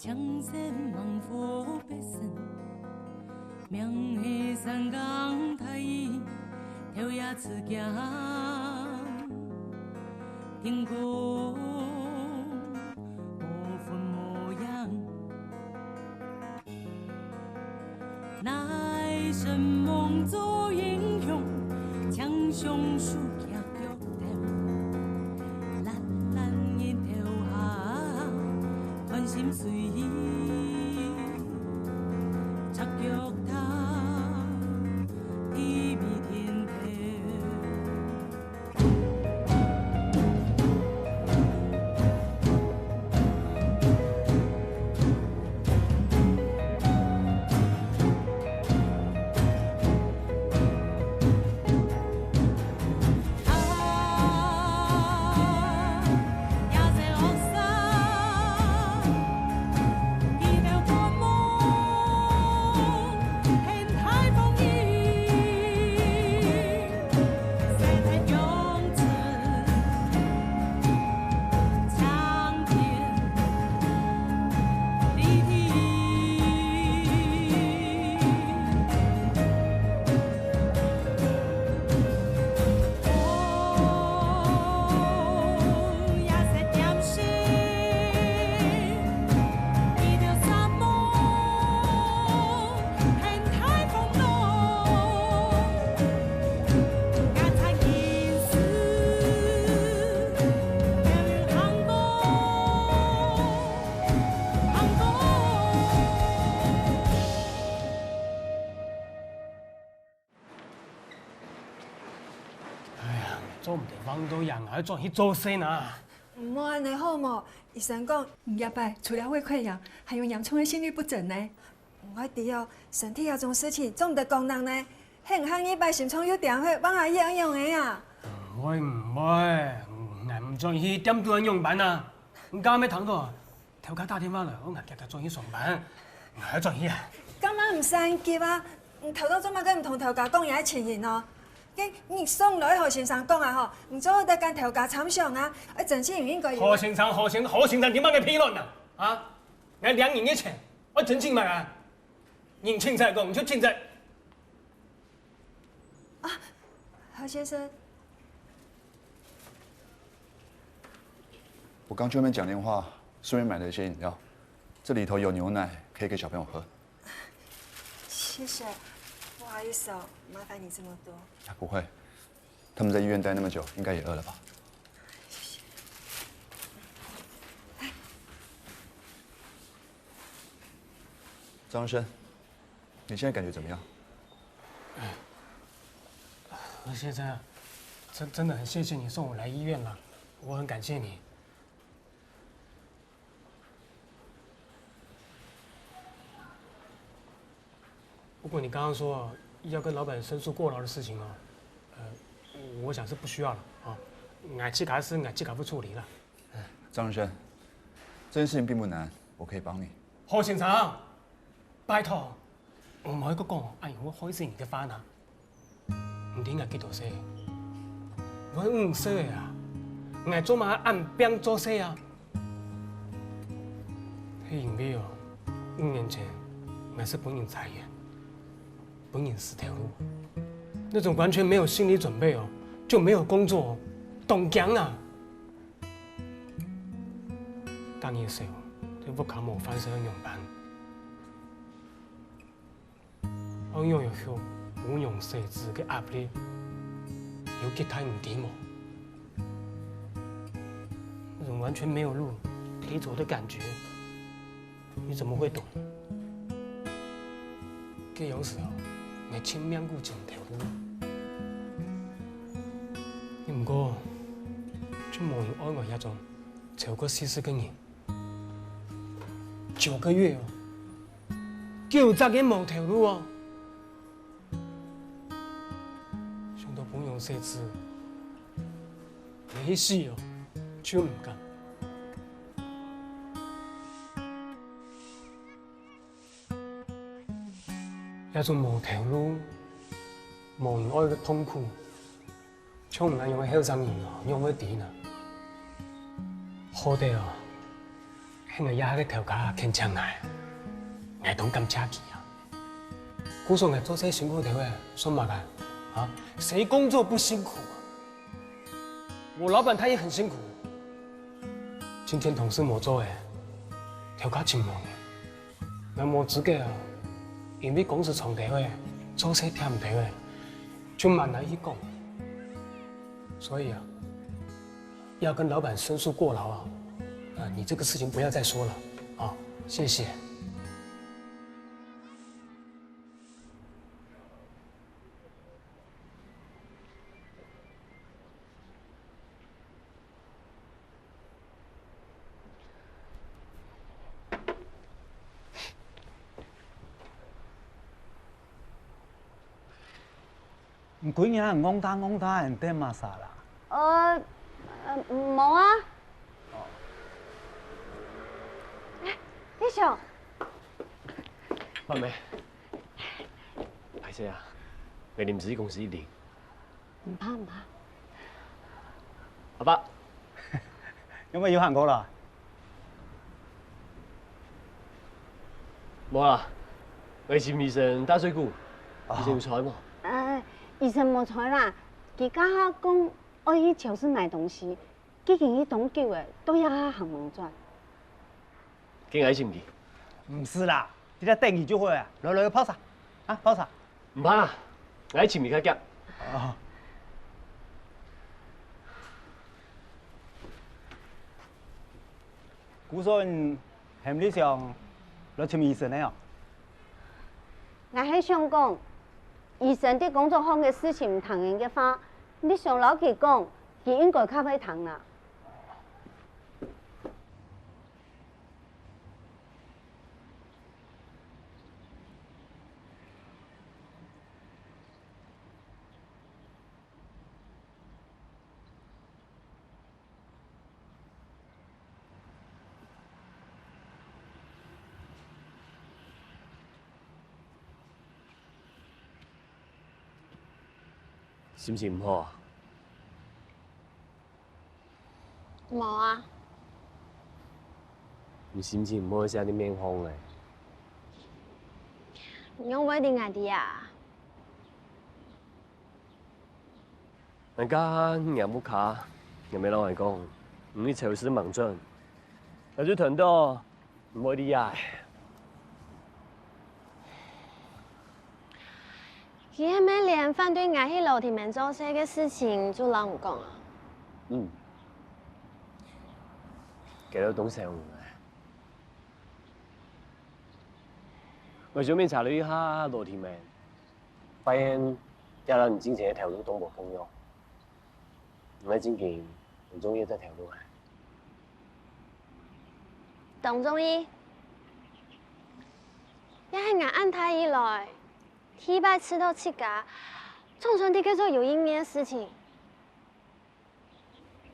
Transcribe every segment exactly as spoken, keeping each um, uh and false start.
人生猛虎必胜，命係三更大雨，頭也刺驚，天公無魂無影。乃生猛做英雄，槍上手擎 腳頭，懶懶日頭下，傳心碎，赤腳踏，地面天地。 哎呀，做毋得橫到這，𠊎愛轉去做事啊！毋好恁樣好無？醫生講，你這擺除了胃潰瘍，還有嚴重个心律不整呢。毋愛知哦，身體這種事情做毋得講人呢。係你下二擺心臟又恬忒，還愛仰般啊？毋會，毋會，𠊎毋轉去，店肚愛仰般啊？你頭下無聽著，頭家打電話來，愛𠊎遽遽轉去上班，𠊎愛轉去啊。今嘛毋使恁急啊，你頭到做麼个毋同頭家講你个情形哦？該你上來同何先生講啊吼，你做得跟頭家參詳啊，愛真正有應該有。何先生，何先，何先生，你麼个屁卵啊？啊？𠊎領人个錢，愛真正麼个啊？人清彩講，你就清彩。啊，何先生。 我剛去外面講電話，順便買了一些飲料，這裡頭有牛奶，可以給小朋友喝。謝謝，不好意思哦，麻煩你這麼多。啊，不會，他們在醫院待那麼久，應該也餓了吧？謝謝。張醫生，你現在感覺怎麼樣？何先生，真，真的很謝謝你送我來醫院了，我很感謝你。不過你剛剛說要跟老闆申訴過勞的事情哦，呃，我想是不需要了啊，𠊎自家个事𠊎自家會處理了。張醫生，這件事情並不難，我可以幫你。何先生，拜託， 毋好再講恁樣會害死人个話啊！你知𠊎幾多歲？𠊎五十歲啊！𠊎做麼个恁拚做事啊？係因為哦，五年前𠊎係分人裁員，分人辭頭路，那種完全沒有心理準備哦，就沒有工作哦，當驚啊！逐日个時候，在屋下無飯食仰般？ 恁樣个苦，無用細子个壓力，有幾大你知無？那種完全沒有路可以走的感覺，你怎麼會懂？該央時候，𠊎盡命苦尋頭路。毋過，就無人愛𠊎這種超過四十个人。九個月哦， 九隻月無頭路哦！想到分人細子，連去死哦，就毋敢。這種無頭路、無人愛个痛苦， 像𠊎恁樣个後生人哦，仰會知呢？好得哦，因為這下个頭家肯請𠊎，𠊎當感謝佢啊。故所𠊎做事辛苦頭仔，算麼个？啊，誰工作不辛苦啊？我老闆他也很辛苦。今天同事無做欸，頭家請我，𠊎無資格啊，因為公司長頭仔，做事忒毋頭仔，就慢來去講。所以啊， 要跟老闆申訴過勞啊。啊，你這個事情不要再說了。好，謝謝。你歸日戇大戇大，你在麼儕啦？呃，呃，無啊。哎，弟兄。妹妹，歹勢啊，𠊎臨時去公司一零。毋怕，毋怕。阿伯，有無有閒過啦？ 無啦，𠊎尋醫生打嘴鼓，醫生有在無？呃，醫生無在啦，佢這下講愛去超市買東西，佢已經去當久欸，到這下還吂轉。該𠊎尋佢。毋使啦，在這等佢就好啊。來來，泡茶，啊，泡茶。 毋怕啦，𠊎尋佢較遽。哦。故所你喊你想來尋醫生个哦？𠊎係想講，醫生在工作項个事情毋聽人个話，你想摎佢講，佢應該較會聽啦。 心情毋好啊？無啊。你心情毋好，寫你面紅欸。你仰會知𠊎知啊？ 𠊎家你屋下，𠊎姆摎𠊎講，你去超市吂轉，𠊎就斷到毋會理啊。佢係毋係連反對𠊎去老弟們做事个事情就摎你講啊？嗯。佢兜當愁𠊎。𠊎順便查了一下老弟們， 發現這摎你進前个頭路當無共樣，你愛正經當中意這頭路啊？當中意，也係𠊎恁大以來第一擺試著自家總算在該做有意義个事情。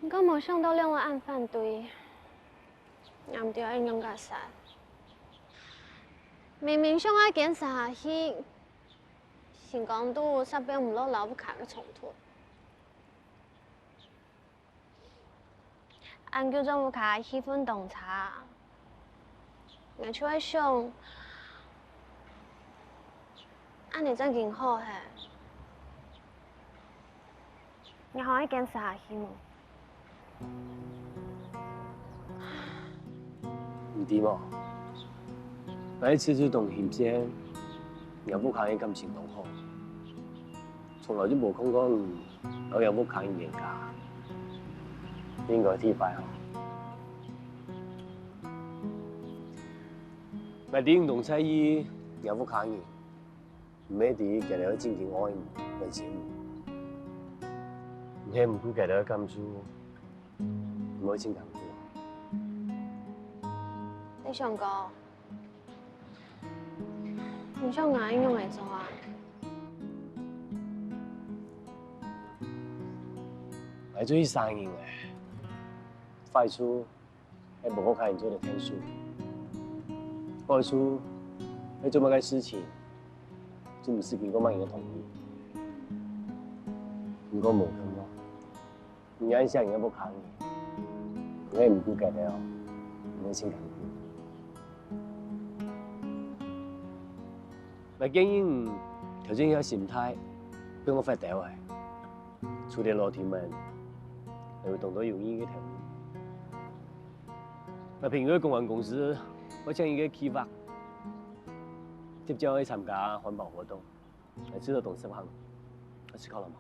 毋過無想到兩位恁反對，𠊎毋知愛仰結煞。明明想愛堅持下去，心肝肚煞變毋落摎屋下个衝突。恁久轉屋下氣氛當差。 𠊎就係想，恁呢正經好係，𠊎還愛堅持下去無？你知無？𠊎一直就當欣羨，若屋下人感情當好。 從來就無看過你摎若屋下人冤家，應該第一擺哦。𠊎知你當在意若屋下人，毋係知佢兜正經愛你、關心你。你係毋顧佢兜感受，毋會盡艱苦。你想講， 你想𠊎仰仔做啊？𠊎就係生人欸，壞處係無屋下人做得𢯭手，好處係做麼个事情，就毋使經過麼人个同意。毋過無共樣， 你恁惜若屋下人，你毋顧佢兜，你會盡艱苦。𠊎建議你調整一下心態，別發兜仔。除了老弟們，還有當多有意義个頭路。𠊎朋友个公關公司會請一個企劃，接招去參加環保活動，來製作當適合，來思考了嗎？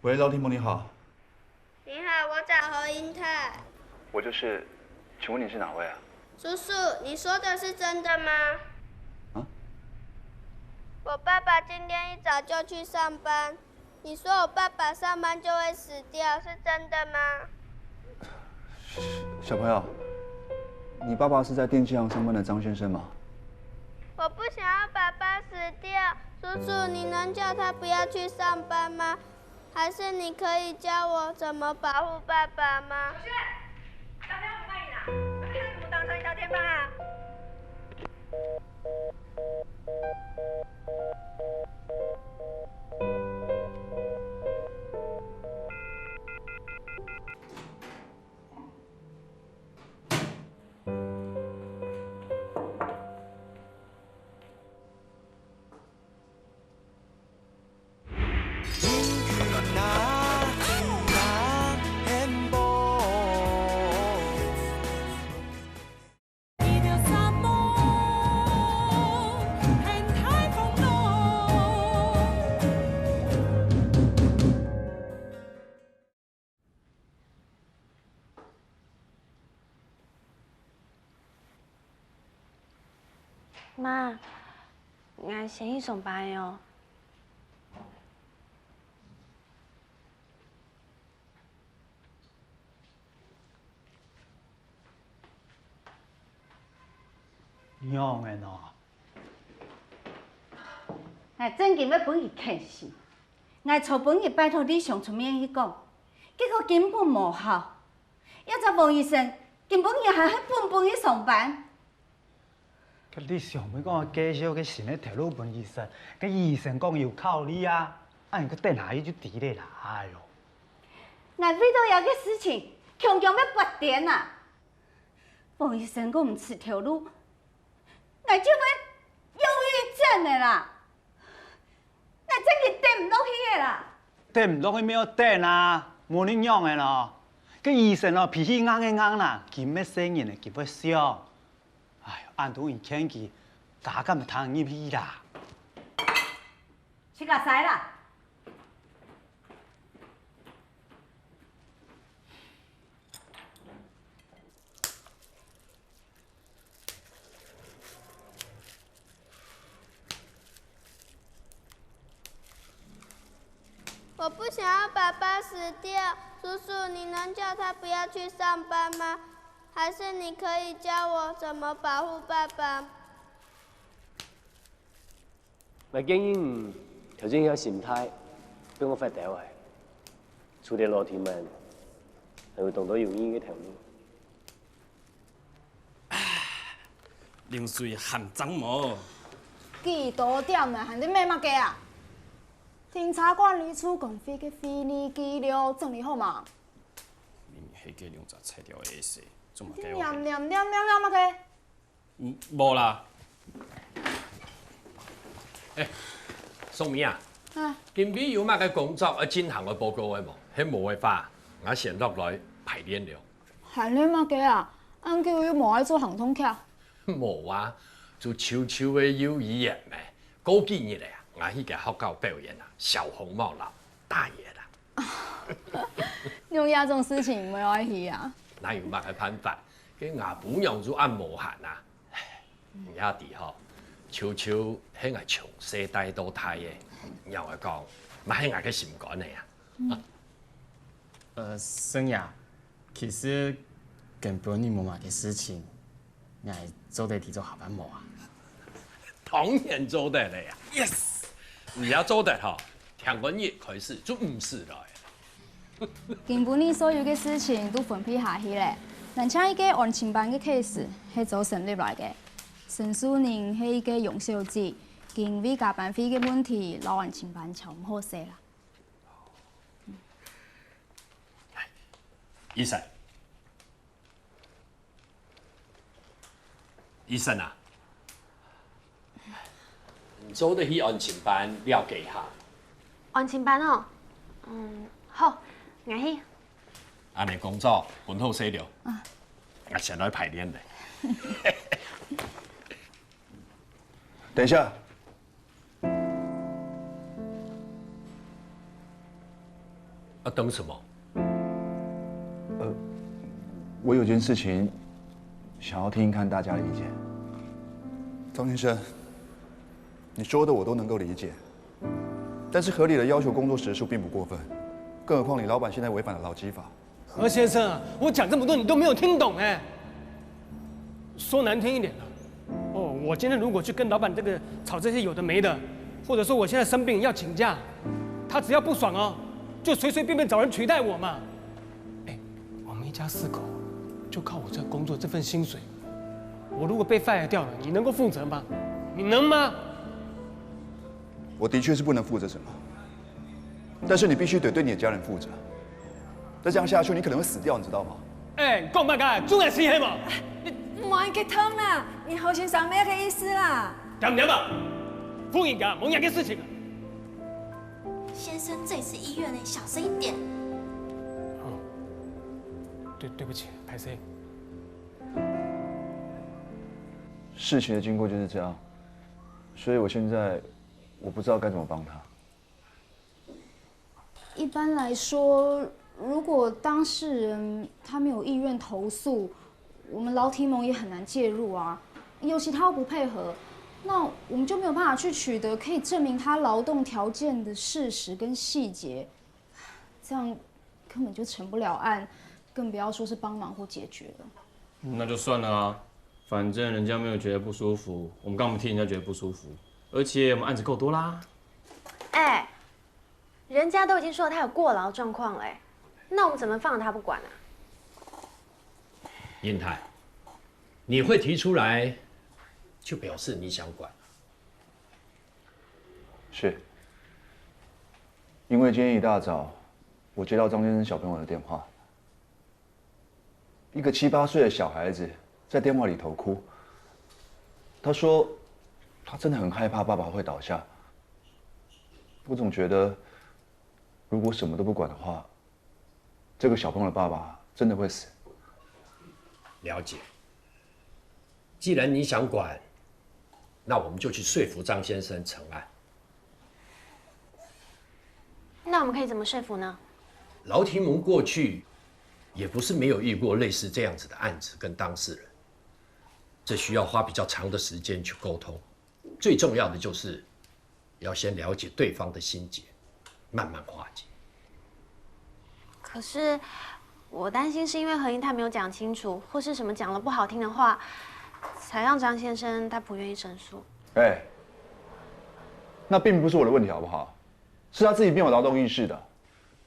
喂，老弟们，你好。你好，我找何英泰。我就是，请问你是哪位啊？叔叔，你说的是真的吗？啊？我爸爸今天一早就去上班，你说我爸爸上班就会死掉，是真的吗？小朋友，你爸爸是在电器行上班的张先生吗？我不想要爸爸死掉，叔叔，你能叫他不要去上班吗？还是你可以教我怎么保护爸爸吗？小雪，刚刚我骂你啦，我看你们当成一条电棒啊！媽，𠊎先去上班哦。仰般呢？𠊎正經會分佢譴死。𠊎昨晡日拜託立雄出面去講，結果根本無效。 這隻王醫生今晡日還係本本去上班。該立雄毋係講介紹个新个頭路分醫生，該醫生講有考慮啊，恁樣閣等下去就遲咧啦，哎喲！𠊎為著這个事情，強強會發癲啊！王醫生講毋辭頭路， 𠊎就會憂鬱症个啦，𠊎正經等毋落去个啦。等毋落去乜愛等啊，無你仰仔咯。該醫生哦，脾氣硬个硬啦，佢乜細人仔，佢會想。哎喲，恁多人勸佢，家家毋聽入去啦。自家使啦。 我不想要爸爸死掉，叔叔，你能叫他不要去上班吗？还是你可以教我怎么保护爸爸？ 𠊎建議你調整一下心態，別發兜仔。除了老弟們，還有當多有意義个頭路。啉水還髒無？幾多點了，還在罵麼个啊？停車管理處管費个費率記錄整理好嗎？明明係該兩隻菜鳥个事，做麼个？你念念念念念麼个？ 嗯，無啦。欸，宋明啊，啊，今晡日有麼个工作愛進行个報告个無？係無个話，𠊎先落來排練了。排練麼个啊？恁久又無愛做行動劇。無啊，就秋秋个幼兒園咩，過幾日个啊，𠊎去該學校表演啊，小紅帽啦，大爺啦。用這種事情毋會愛去啊？哪有麼个辦法？該吾餔娘就恁無閒啊。 你也知吼，秋秋係𠊎從細帶到大个，仰會講，嘛係𠊎个心肝个啊。呃，生呀，其實根本你無麼个事情，你還做得提早下班無啊？當然做得了呀，yes！你也做得吼，聽講一開始就毋使來。 今晡日所有个事情都分配下去了，單淨一个安親班个case係做生理來个。承受人係一个楊小姐，因為加班費个問題，摎安親班吵毋好勢啦。醫生， 醫生啊，你做得去安親班了解一下。安親班哦，嗯，好，𠊎去。恁仔工作分好勢了，啊，𠊎先來排練了。等一下， 啊，等什麼？我有件事情想要听听看大家的意见。张先生，你说的我都能够理解，但是合理的要求工作时数并不过分，更何况你老板现在违反了劳基法。何先生啊，我讲这么多你都没有听懂哎。说难听一点的，哦，我今天如果去跟老板这个吵这些有的没的，或者说我现在生病要请假，他只要不爽哦，就随随便便找人取代我嘛。哎，我们一家四口就靠我这工作这份薪水，我如果被 fire 掉了，你能够负责吗？你能吗？我的确是不能负责什么，但是你必须得对你的家人负责。再这样下去，你可能会死掉，你知道吗？哎，你讲么个？中了是黑嘛？你莫恁激動啦，你何先生咩个意思啦？讲讲吧，妇人家没人个事情啊。先生，这里是医院呢，小声一点。对，对不起，歹势。事情的经过就是这样，所以我现在我不知道该怎么帮他。一般来说，如果当事人他没有意愿投诉，我们劳提盟也很难介入啊。尤其他又不配合，那我们就没有办法去取得可以证明他劳动条件的事实跟细节，这样根本就成不了案，更不要说是帮忙或解决了。那就算了啊，反正人家没有觉得不舒服，我们干嘛替人家觉得不舒服？而且我们案子够多啦。哎，人家都已经说他有过劳状况了，那我们怎么放他不管啊？英泰，你会提出来，就表示你想管。是，因为今天一大早，我接到张先生小朋友的电话，一个七八岁的小孩子在电话里头哭，他说他真的很害怕爸爸会倒下。我总觉得，如果什么都不管的话，这个小朋友的爸爸真的会死。了解。既然你想管，那我们就去说服张先生成案。那我们可以怎么说服呢？劳提盟过去也不是没有遇过类似这样子的案子跟当事人，这需要花比较长的时间去沟通。最重要的就是要先了解对方的心结，慢慢化解。可是我担心是因为何英他没有讲清楚，或是什么讲了不好听的话，才让张先生他不愿意申诉。哎，那并不是我的问题，好不好？是他自己没有劳动意识的。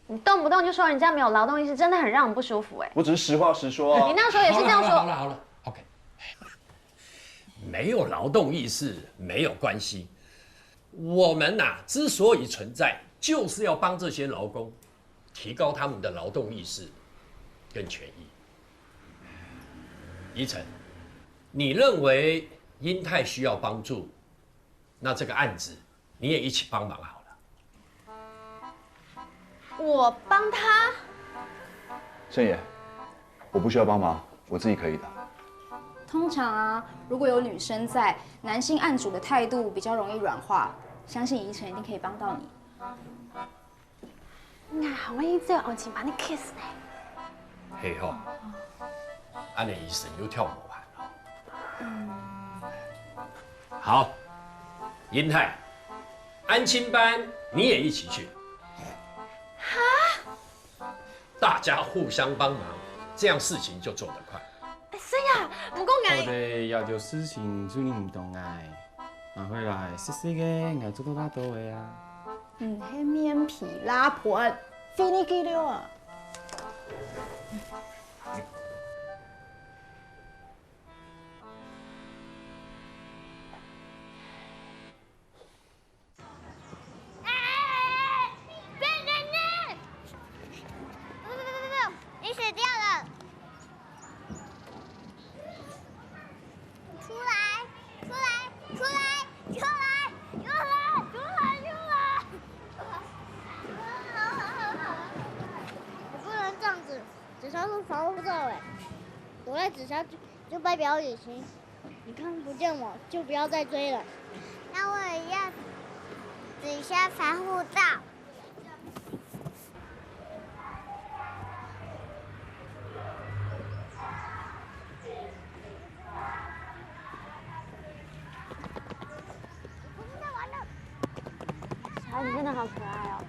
你动不动就说人家没有劳动意识，真的很让人不舒服哎。我只是实话实说啊。你那时候也是这样说。好了好了好了，OK。没有劳动意识没有关系，我们呐、之所以存在，就是要帮这些劳工提高他们的劳动意识跟权益。依晨，你认为英泰需要帮助，那这个案子你也一起帮忙好了。我帮他？盛野，我不需要帮忙，我自己可以的。通常啊，如果有女生在，男性案主的态度比较容易软化，相信怡晨一定可以帮到你。 𠊎還會一直有安親班的 case 呢。係吼，恁呢醫生又跳無閒了。好，英泰，安親班你也一起去。哈？大家互相幫忙，這樣事情就做得快。哎，盛野，毋過𠊎……好的，也就事情處理毋到𠊎。 拿回來，細細个，𠊎做到哪多个啊？毋係面皮拉盤，飛你幾溜啊！你死掉了！ 出來，出來，出來，出來，出來，出來，出來！你不能這樣子，紫砂樹超污糟欸，躲在紫砂就，就代表隱形，你看不見我就不要再追了。那我也要紫砂防護罩。 小孩子真的好可愛哦。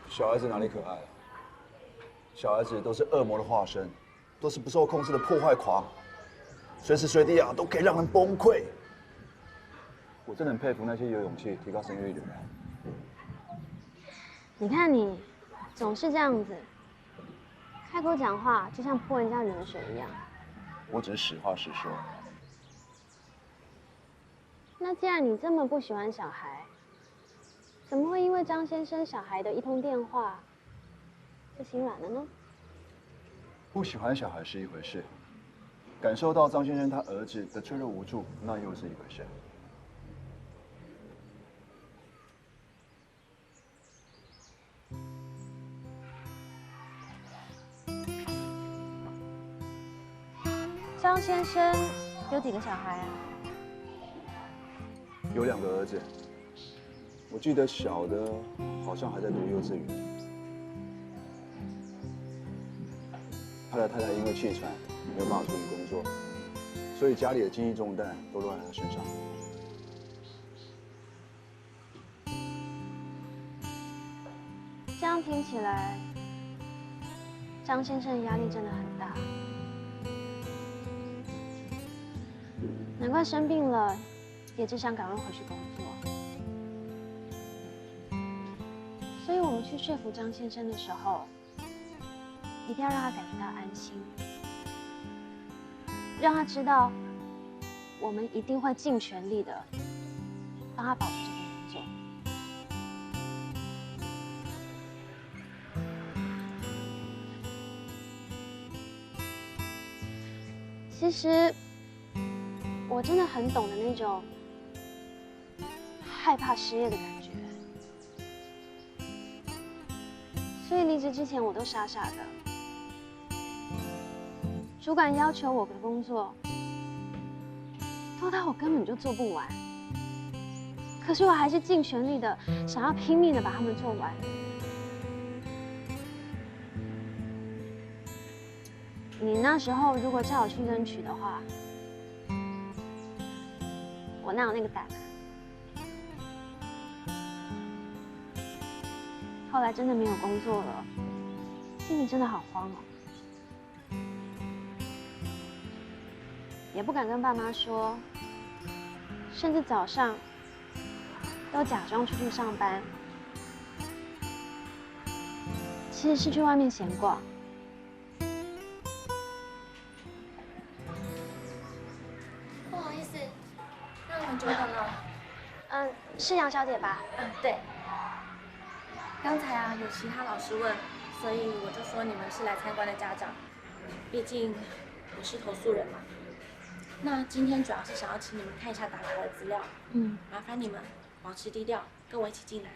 小孩子哪裡可愛了？小孩子都是惡魔的化身，都是不受控制的破壞狂，隨時隨地啊都可以讓人崩潰。我真的很佩服那些有勇氣提高生育率的人。你看你，总是这样子，开口讲话就像泼人家冷水一样。我只是实话实说。那既然你这么不喜欢小孩，怎么会因为张先生小孩的一通电话就心软了呢？不喜欢小孩是一回事，感受到张先生他儿子的脆弱无助，那又是一回事。 张先生有几个小孩啊？有两个儿子，我记得小的好像还在读幼稚园。他的太太因为气喘没有办法处理工作，所以家里的经济重担都落在他身上。 这样听起来，张先生的压力真的很大。难怪生病了，也只想赶快回去工作。所以我们去说服张先生的时候，一定要让他感觉到安心，让他知道我们一定会尽全力的帮他保住这份工作。其实我真的很懂得那种害怕失业的感觉。 所以离职之前我都傻傻的。主管要求我的工作，多到我根本就做不完。可是我还是尽全力的想要拼命的把它们做完。你那时候如果叫我去争取的话，我哪有那个胆啊？ 后来真的没有工作了，心里真的好慌哦。也不敢跟爸妈说，甚至早上都假装出去上班，其实是去外面闲逛。 不好意思，让你们久等了。嗯，是杨小姐吧？嗯，对。刚才啊，有其他老师问，所以我就说你们是来参观的家长。毕竟我是投诉人嘛。那今天主要是想要请你们看一下打卡的资料。嗯。麻烦你们保持低调，跟我一起进来。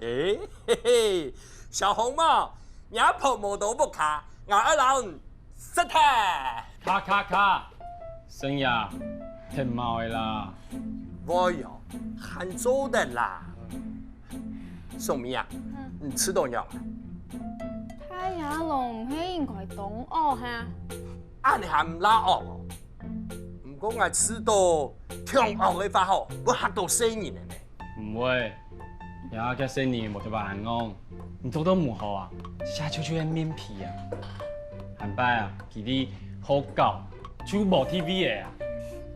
誒，嘿嘿，小紅帽，若婆無到屋下，𠊎愛摎你食忒。卡卡卡，生意忒無个啦。會哦，還做得啦。小妹啊，你試著仰啊？大野狼毋係應該當惡哈？恁呢還毋罅惡哦？毋過𠊎試著當惡个話吼，會嚇著細人个呢。 毋會，這下細人無特別恁戇，你做到毋好啊，寫臭臭个面皮啊。下擺啊，佢兜好搞，就無地位个啊。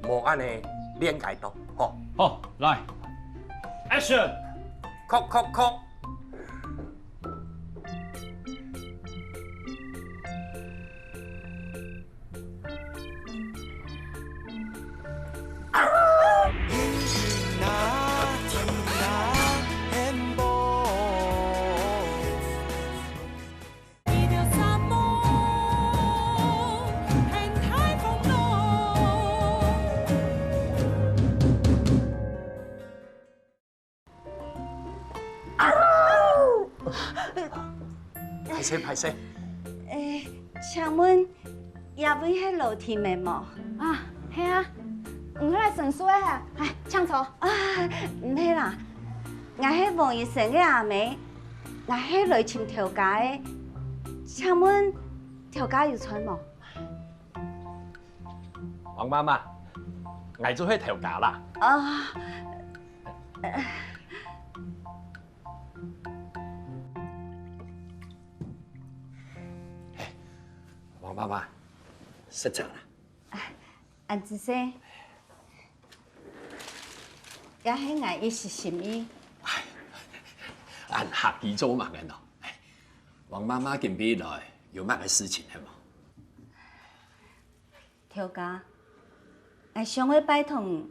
無恁呢，練解到，吼。好，來，action！Cut cut cut！歹勢，歹勢。誒，請問這位係羅天明無？啊，係啊，你係來申訴个係？來，請坐。啊，毋係啦，𠊎係王醫生个阿姆，𠊎係來尋頭家个。請問頭家有在無？王媽媽，𠊎就係頭家啦。啊， 王媽媽，食茶啦。恁仔細，這係𠊎一時心意。恁客氣做麼个呢？王媽媽今晡日來有麼个事情係無？頭家，𠊎想愛拜託你，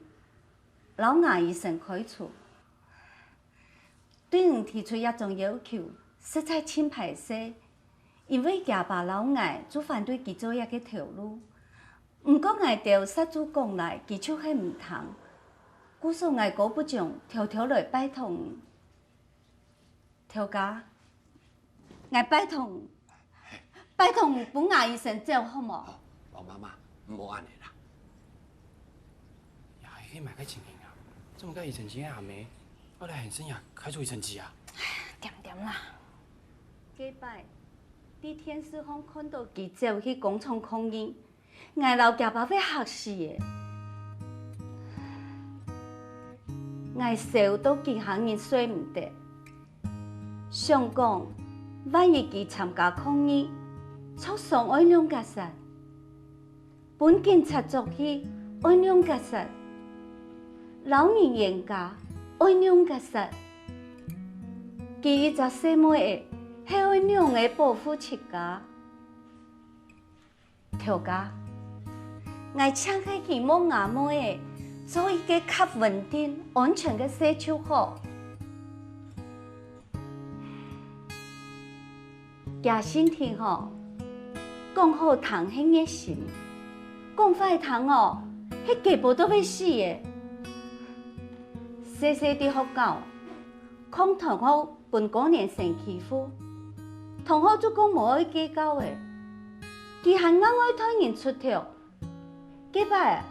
摎牙醫生開除。 對你提出這種要求，實在盡歹勢，因為厥爸摎𠊎就反對佢做這个頭路。毋過𠊎兜煞就講來，佢就係毋聽。故所𠊎姑不將偷偷來拜託你。頭家，𠊎拜託你， 拜託你分牙醫生走好無？王媽媽，毋好恁呢啦。這係麼个情形啊？做麼个醫生姊个阿姆，後來還真也開除醫生姊啊？恬恬啦。該擺，在電視項看著佢走去工廠抗議，𠊎摎厥爸會嚇死个。𠊎愁到幾下日睡毋得。 想講，萬一佢參加抗議，著傷愛仰結煞？分警察捉去愛仰結煞？摎人冤家愛仰結煞？佢一隻細妹仔，係愛仰仔保護自家？ 頭家，𠊎淨係希望吾妹仔做一個較穩定、安全个事就好。厥身體吼，講好聽係熱心，講壞聽哦，係雞婆都會死个。細細在學校， 囥同學分高年生欺負，同學就講無愛計較了。佢還硬愛代人出頭。該擺，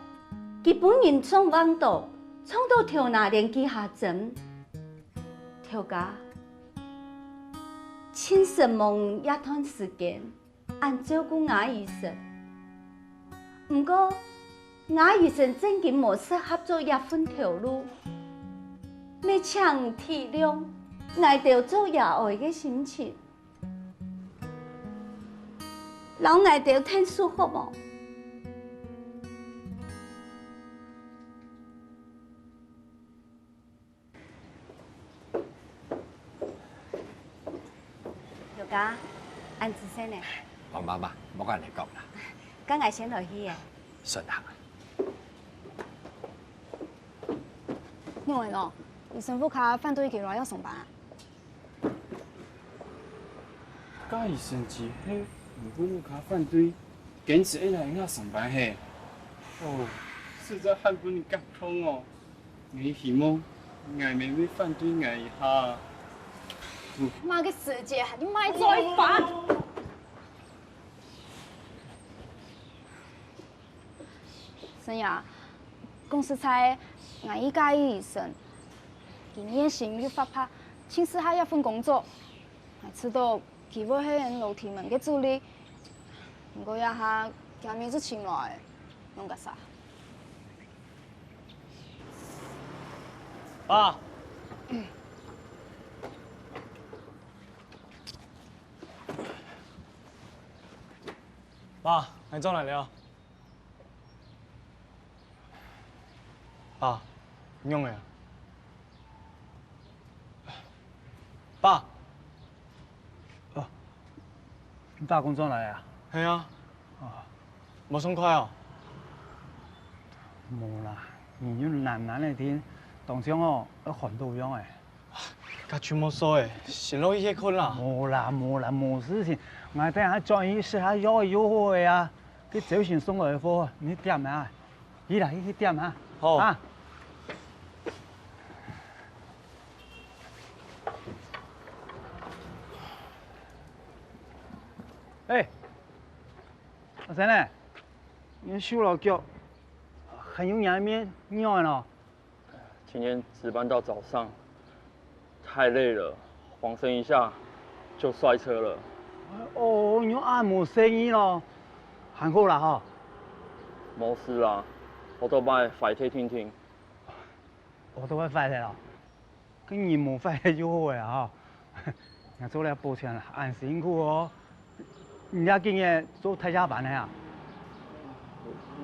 佢分人撞橫倒，撞到頭那連幾下針。頭家，盡失望這段時間， 恁照顧吾醫生。毋過，吾醫生正經無適合做這份頭路，乜請你體諒𠊎兜做爺哀个心情，摎𠊎兜𢯭手好無？ 頭家，恁仔細呢？王媽媽，莫恁呢講啦。該𠊎先來去了。順行啊。仰仔哦，醫生屋下反對佢來這上班啊？該醫生姊係毋分屋下反對，堅持愛來這上班係？哦，實在還分人感動哦。 𠊎希望𠊎姆會反對𠊎一下。麼个時節還賣嘴巴？生意啊，講實在，𠊎一介醫生，今年心又發白，盡適合這份工作。𠊎知道佢會係𠊎老弟們个主力，毋過這下佢還無出錢來，弄个啥？ 爸，爸，你轉來了。爸，你仰仔啊？爸，哦，你打工轉來啊？係啊。哦，無爽快哦？無啦，你又懶懶个定，當像哦，愛寒著樣仔。 該就莫說了，先落去歇睏啦。無啦，無啦，無事情。𠊎等下轉去食下藥仔就好了啊。該朝晨送來个貨，你去點啊。去啦，去，去點啊。好。啊。欸，阿生呢？你手摎腳，還有若面，仰仔呢？ 今天值班到早上，太累了，晃神一下就摔車了。哦，你仰恁無細義囉？還好啦吼。無事啦，oo-tó-bái壞忒定定。Oo-tó-bái壞忒囉？該人無壞忒就好了吼。𠊎做這保全啦，恁辛苦哦。你這幾日做大夜班个啊？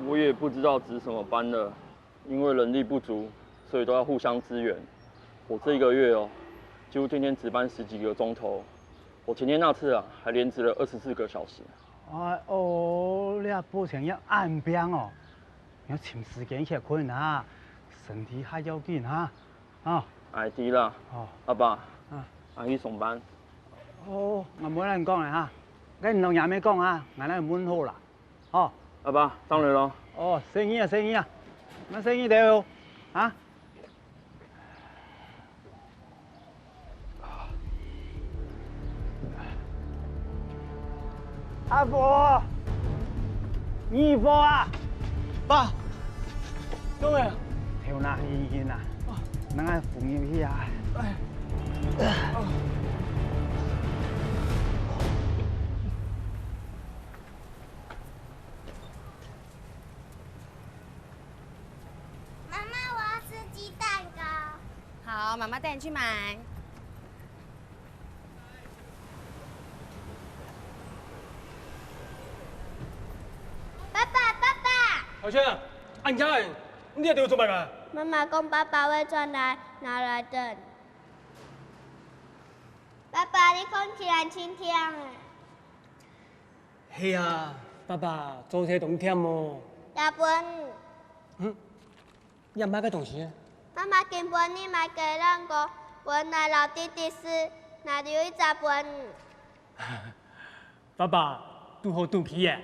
我也不知道值什麼班了。 因為人力不足，所以都要互相支援。我這一個月哦，幾乎天天值班十幾個鐘頭。我前天那次啊，還連值了二十四個小時。哎哦，這保全也恁拚哦，你愛尋時間歇睏啊，身體較要緊啊，啊。哎，知啦。哦。阿爸，啊。阿姨上班。哦，𠊎無恁講了哈，該你摎若姆講啊，𠊎來問好啦。 哦。阿爸，上來囉。哦，細義啊，細義啊，麼細義兜，啊？阿婆，你婆啊？爸，仰仔？頭那暈暈啊，哦。拿𠊎扶入去啊。哎。哦。 媽媽，我要吃雞蛋糕。好，媽媽帶你去買。爸爸，爸爸！小軒，恁夜，你在這做麼个？媽媽講爸爸會轉來，拿來等。爸爸，你看起來真忝欸。 係啊，爸爸做事當忝哦。也分你。嗯，這麼个東西？媽媽今晡日買雞卵糕，分𠊎摎弟弟食，拿留一隻分你。爸爸，堵好肚皮耶。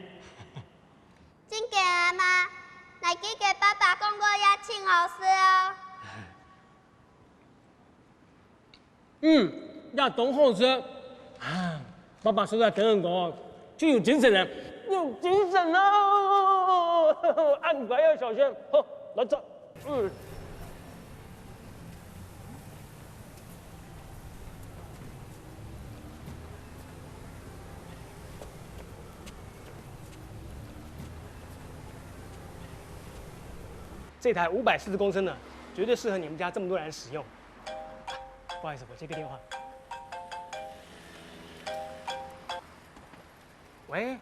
真个啊，媽，𠊎記得爸爸講過也真好食哦。 嗯，也當好食。啊，爸爸食了雞卵糕，就有精神了，有精神了。恁乖啊，小軒，好，來坐。嗯。 這台五百四十公升的，絕對適合你們家這麼多人使用。不好意思，我接個電話。喂？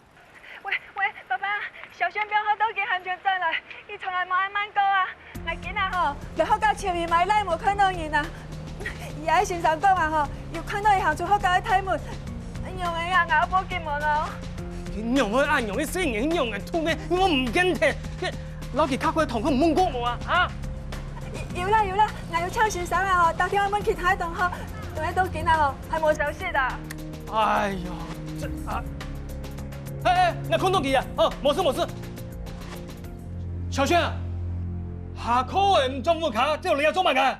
喂，喂，爸爸，小軒放學到今還無轉來，佢從來無恁慢過啊！𠊎今仔吼，來學校尋佢，嘛一來無看到人啊！佢个先生講啊吼，有看到佢行出學校个大門， 仰仔啊，𠊎愛報警無咯？仰會恁樣？該細人仰會痛个，仰會毋見忒？該，摎佢較好个同學問過無啊？哈？有啦有啦，𠊎有請先生啊吼，打電話問其他个同學，等下到今仔吼，還無消息啊。哎喲，這啊！哎哎，𠊎看到佢啊！哦，無事無事。小軒啊，下課仔毋轉屋下，走來這做麼个？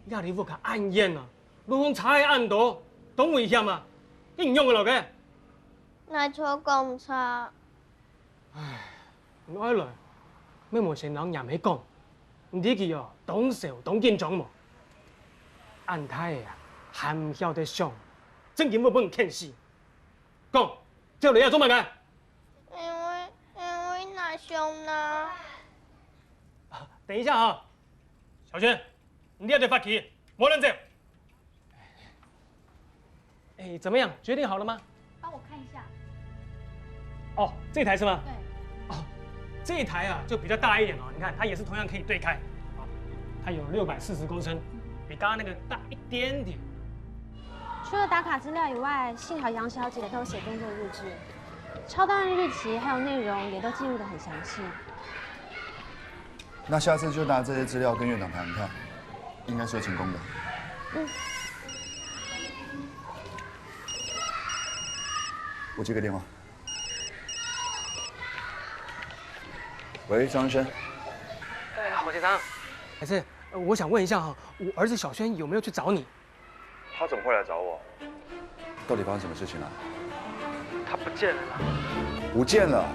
這離屋下恁遠啊！路項車仔恁多，當危險啊！你仰會落去？𠊎坐公車。 你愛來，乜無先摎若姆講，你知佢哦，當愁當緊張無？恁大个啊，還毋曉得想，正經會分你譴死。講，走來這做麼个？因為，因為𠊎想拿。等一下哈，小軒，你這就罰企，莫亂走。 哎，怎麼樣？決定好了嗎？幫我看一下。哦，這台是嗎？對。哦，這一台啊，就比較大一點哦。你看，它也是同樣可以對開，哦，它有六百四十公升，比剛剛那個大一點點。除了打卡資料以外，幸好楊小姐都有寫工作日誌，抄單的日期還有內容也都記錄得很詳細。 那下次就拿這些資料跟院長談談看，應該是會成功的。嗯。我接個電話。喂，張醫生。哎，侯先生，還是，呃，我想問一下哈，我兒子小軒有沒有去找你？ 他怎麼會來找我？到底發生什麼事情了？他不見了啦！不見了？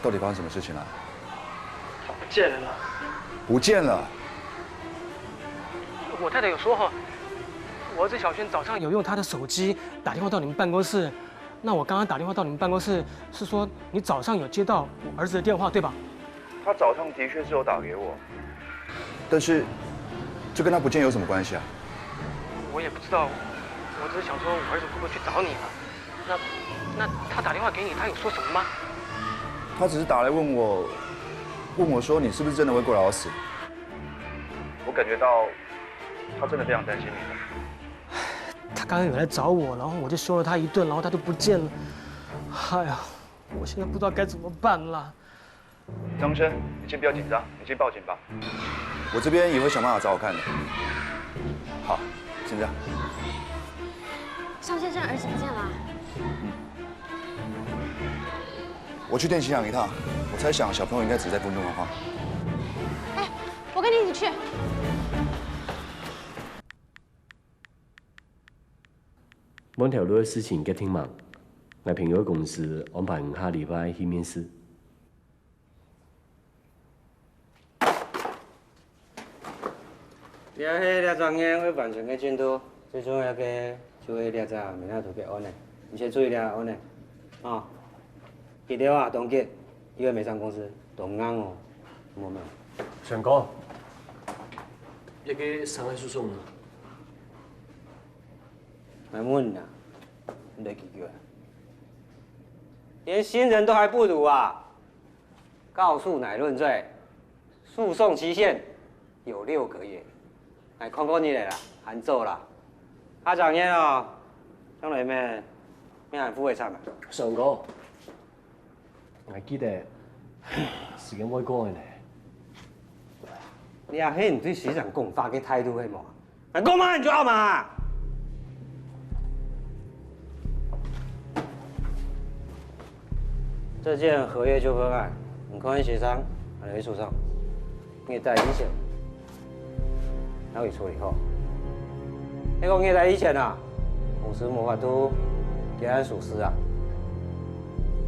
到底發生什麼事情了？他不見了啦！不見了？我太太有說哈，我兒子小軒早上有用他的手機打電話到你們辦公室，那我剛剛打電話到你們辦公室，是說你早上有接到我兒子的電話，對吧？他早上的確是有打給我，但是這跟他不見有什麼關係啊？我也不知道，我只是想說我兒子會不會去找你啊？ 那，那他打電話給你，他有說什麼嗎？他只是打來問我，問我說你是不是真的會過勞死？我感覺到他真的非常擔心你。他剛剛有來找我，然後我就凶了他一頓，然後他就不見了。哎呀，我現在不知道該怎麼辦啦。 張醫生，你先不要緊張，你先報警吧。我這邊也會想辦法找找看的。好，先這樣。尚先生兒子不見了啊？嗯。我去電信行一趟，我猜想小朋友應該只是在附近晃晃。哎，我跟你一起去。 問頭路个事情決定吂？𠊎朋友个公司安排你下禮拜去面試。這係這隻月會完成个進度，最重要个就係這隻美麗圖个案例，你先注意這案例，啊。 佢兜啊，當急，因為美商公司當硬哦，有無？成功，這個傷害訴訟啊。來問啊，你來幾句啊？連新人都還不如啊！告訴乃論罪，訴訟期限有六個月，來看看你來啦，還早啦。啊，張燕哦，將來面面還不會慘啊。上哥， 𠊎記得，時間會過个呢。你啊，係你對市長講話个態度係無？𠊎講麼你就拗麼。這件合約糾紛案，你看先生，還有一處上，你帶一些。 還會處理好。該個月底以前啊，公司無法度結案收屍啊，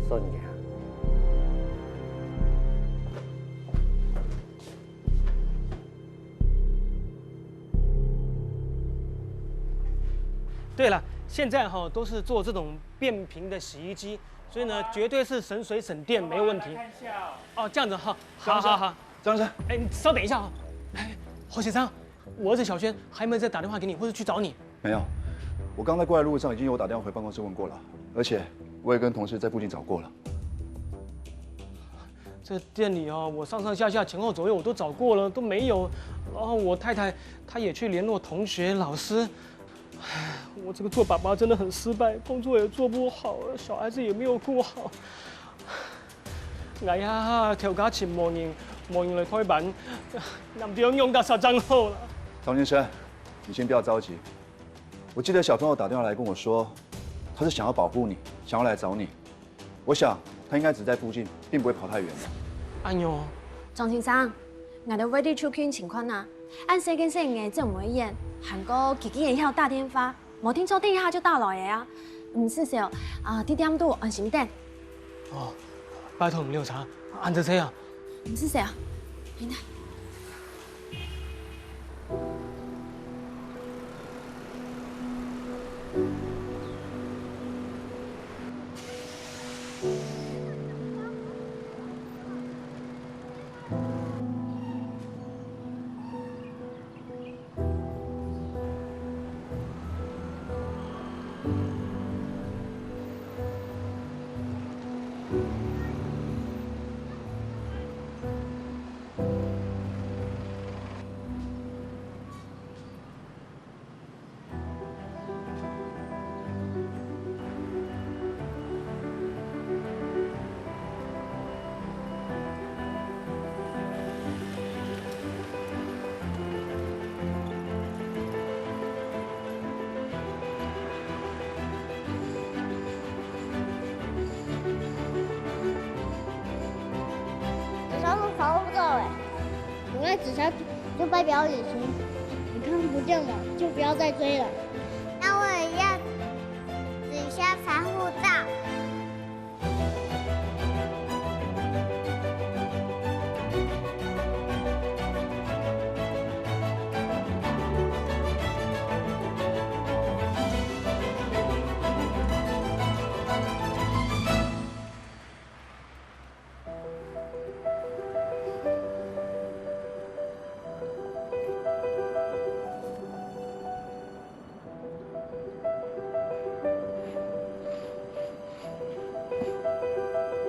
算你啊。對了，現在哈都是做這種變頻的洗衣機，所以呢，絕對是省水省電，沒有問題。哦，這樣子哈，好好好。張先生，哎，你稍等一下哈。哎，侯先生， 我兒子小軒還沒有再打電話給你，或是去找你？沒有，我剛在過來路上已經有打電話回辦公室問過了，而且我也跟同事在附近找過了。這店裡哦，我上上下下、前後左右我都找過了，都沒有。然後我太太她也去聯絡同學、老師。唉，我這個做爸爸真的很失敗，工作也做不好，小孩子也沒有顧好。 𠊎這下頭家尋無人，無人來代班，難道愛仰結煞正好啦？張先生，你先不要着急。我記得小朋友打電話來跟我說，他是想要保護你，想要來找你。我想他應該只在附近，並不會跑太遠的。哎喲，張先生，𠊎兜會在附近尋看啊。恁細个細人仔真毋會遠，還過佢竟然曉打電話， 無定著等一下就打來个啊。毋使愁，啊，在店肚安心等。哦，拜託你了查，恁仔細啊。毋使愁啊，你來。 你上次考不走哎，我在纸下就拜表演行，你看不见了就不要再追了。那我也要纸下防护罩。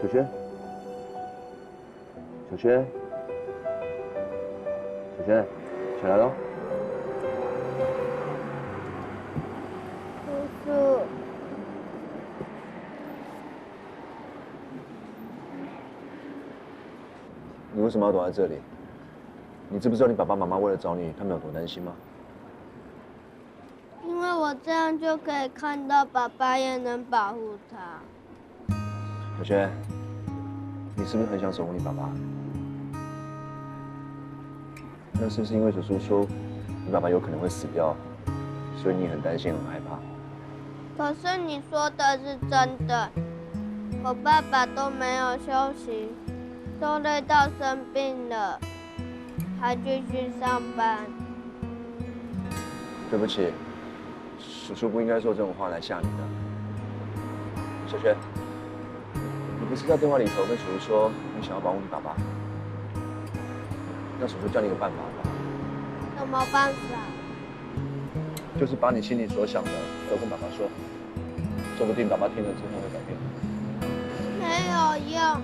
小雪，小雪，小雪，起來了。叔叔。你為什麼要躲在這裡？你知不知道你爸爸媽媽為了找你，他們有多擔心嗎？ 因為我這樣就可以看到爸爸，也能保護他。小雪，你是不是很想守護你爸爸？那是不是因為叔叔說你爸爸有可能會死掉，所以你很擔心、很害怕？可是你說的是真的，我爸爸都沒有休息，都累到生病了， 還繼續上班。對不起，叔叔不應該說這種話來嚇你的。小雪，你不是在電話裡頭跟叔叔說你想要保護你爸爸？那叔叔教你個辦法好不好？什麼辦法？就是把你心裡所想的都跟爸爸說，說不定爸爸聽了之後會改變。沒有用，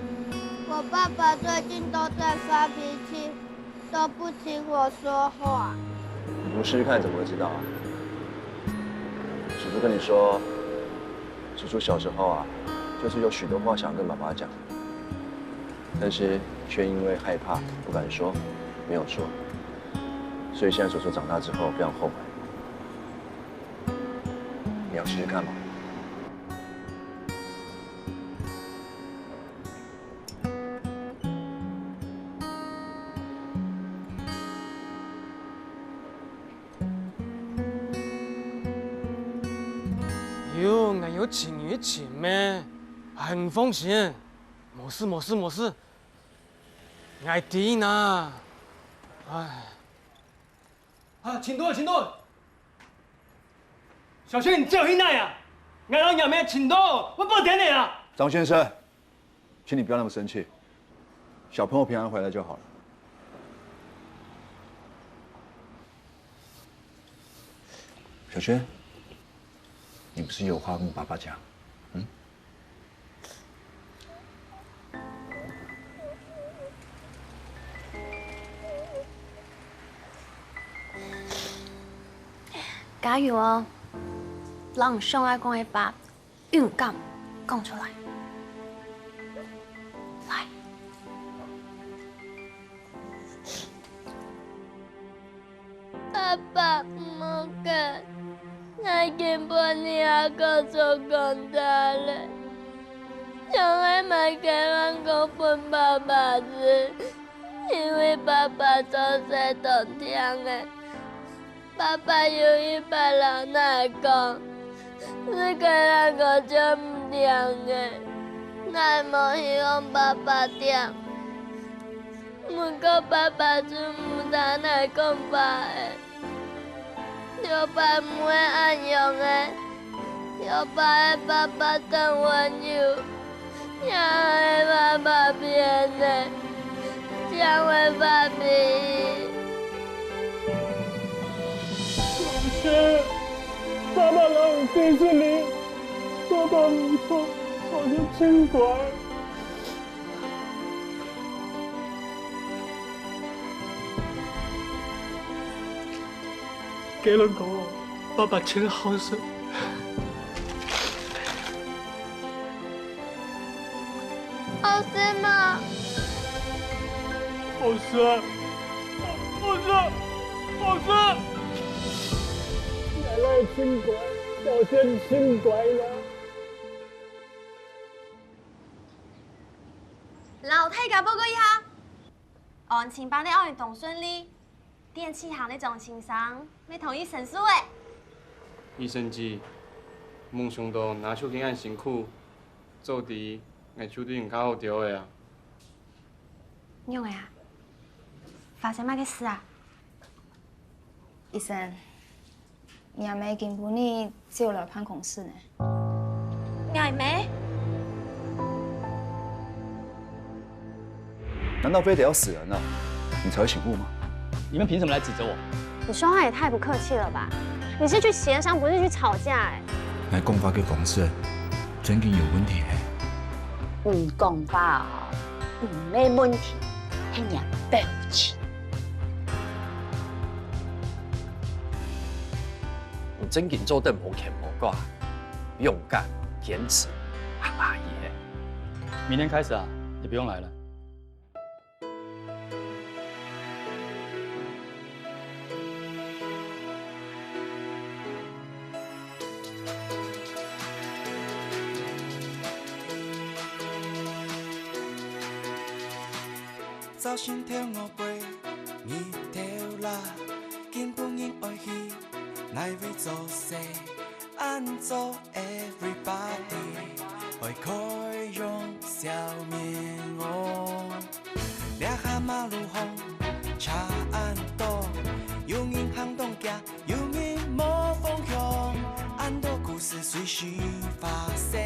我爸爸最近都在發脾氣， 都不聽我說話。你不試試看怎麼會知道啊？叔叔跟你說，叔叔小時候啊，就是有許多話想要跟爸爸講，但是卻因為害怕不敢說，沒有說，所以現在叔叔長大之後非常後悔。你要試試看嗎？ 喲，𠊎有請你請咩？還毋放心？無事，無事，無事。𠊎知啦。唉。啊，請到，請到！小雪，你走去哪啊？𠊎老娘們請到，會發癲个啊！張先生， 請你不要那麼生氣，小朋友平安回來就好了。小軒，你不是有話跟爸爸講？嗯？加油哦！讓你上岸過一把， 勇敢講出來。來。爸爸，毋好緊，𠊎今晡日阿哥做工課咧，想愛買雞卵糕分爸爸食，因為爸爸做事當聽个。爸爸有一擺摎𠊎講， 食雞卵糕就毋聽个，𠊎無希望爸爸聽。毋過爸爸就毋聽𠊎講話个，有擺毋會恁樣个，有擺个爸爸當溫柔， 也係爸爸騙个，真會發脾氣。老師，爸爸摎你對出去，爸爸毋錯，我就真乖。雞卵糕，爸爸真好食。 好食嗎？好食啊，好食啊，好食啊！奶奶真乖，小仙真乖啦。摎大家報告一下，安親班个奧運當順利， 電器行个張先生乜同意申訴了。醫生姊，無想到若秋萍恁辛苦，早知𠊎就對你較好兜仔啊。仰仔啊？發生麼个事啊？醫生， 若姆今晡日就來辦公室呢。若姆？難道非得要死人了，你才會醒悟嗎？你們憑什麼來指責我？你說話也太不客氣了吧！你是去協商，不是去吵架欸。來講話个方式，正經有問題嘿。你講話哦，毋係問題，係若表情。 你正經做得無牽無掛，勇敢、堅持，還阿姨嘿。明天開始啊，你不用來了。 朝晨頭我飛日頭啦，今晡日愛去哪位做事？恁早everybody愛開容笑面哦。這下馬路項車恁多，有人行當遽，有人無方向，恁多故事隨時發生。